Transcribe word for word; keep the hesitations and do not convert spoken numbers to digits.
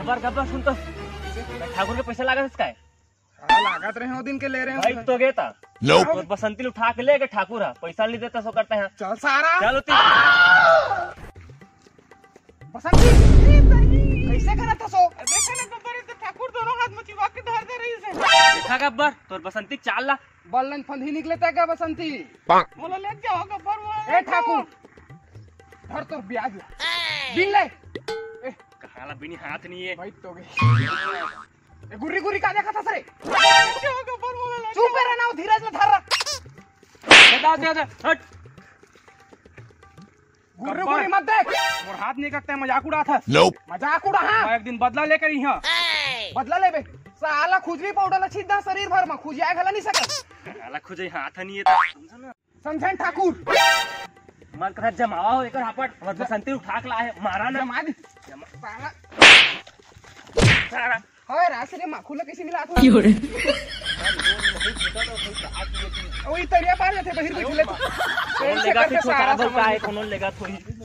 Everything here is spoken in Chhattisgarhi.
पर गब्बर सुन तो, ठाकुर के पैसा लागत हे काय? हाँ, लागत रहे हो दिन के ले रहे हो। भाई तो गे ता। Nope। तोर बसंती ल उठा के ले गे ठाकुर हा, पैसा नहीं देता सो करते हैं। चल सारा। चल उती। बसंती, कैसे करत हस ओ? देखा ना गब्बर, ये तो ठाकुर दोनों हाथ में चिपा के धर दे रही से। देखा गब्बर, तोर बसंती चाल ला। बल्लन फंदी निकले तय का बसंती? बोलो, ले जाओ गब्बर, वो ए ठाकुर, धर तोर ब्याज ला। बिन ले। ए, कहाँ ला बिनी हाथ नहीं है। भाई तो गए। ए, गुर्री गुर्री का देखत हस रे? ले जाओ गब्बर, बोलो, ले चुप रह ना, वो धीरज ला धर रहा। दे, दे, दे, हट। गुर्री गब्बर। गुर्री मत देख। मोर हाथ नहीं कटता है, मजाक उड़ात हस। Nope। मजाक उड़ा, हाँ। मैं एक दिन बदला लेकर ही हाँ। बदला लेबे? साला खुजली पाउडर ला छीट दा शरीर भर में, खुजिया घला नहीं सकत। साला खुजई हाथ नहीं है तो समझा ना। समझन ठाकुर। मत कहा जमावा हो एकर हापट, हमर बसंती उठा के ला है, मारा ना। जमा दे। जमा। साला। साला। हाय रास रे, माखू ला कैसे मिला था? क्यों रे? ओही तरिया पार जाथे, बहिर बैठले तो। कौन लेगा फिर छोटा सारा बोल का है, सामान। कौन लेगा थोड़ी।